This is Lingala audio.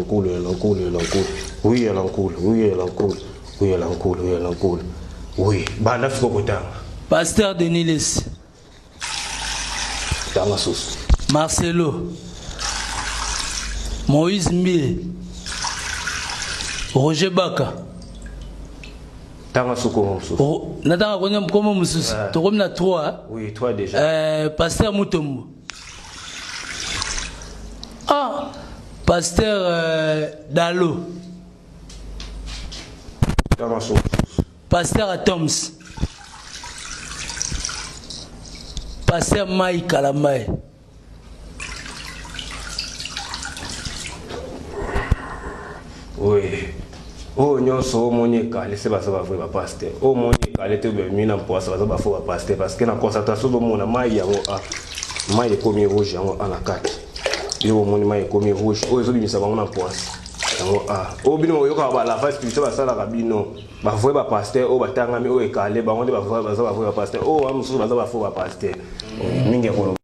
nkulu, yela nkulu, yela nkulu. Oui, yela nkulu, oui, yela nkulu, oui, yela nkulu, yela nkulu. Oui, banda sikoyo kotanga. Pasteur Denis Lessi. Tanga susu. Marcelo. Moïse Mbiye. Roger Baka. Tanga susu kombo mosusu. Natanga kombo mosusu. Tokomi na 3. Oui, 3 déjà. Pasteur Mutombo. Ah, Pasteur Dalo. Tanga susu. Pasteur Atoms. Pasteur Mike Kalambay. Oui. Oyo nyonso omoni ekale se baza bavrai bapaster. Oyo omoni ekale te obemi na mpoasa baza bafo bapaster parce que na concentration ozomona mai yango a mai ekomi rouge yango a na kati. Yo omoni mai ekomi rouge oyo ezobimisa bango na mpoasa yango a. Oyo bino boyokaka ba lavage spirituel basalaka bino bavrai bapaster oyo batangami oyo ekale bango nde baza bavrai bapaster. Oyo wana mosusu baza bafo bapaster. Mingi ya koloba.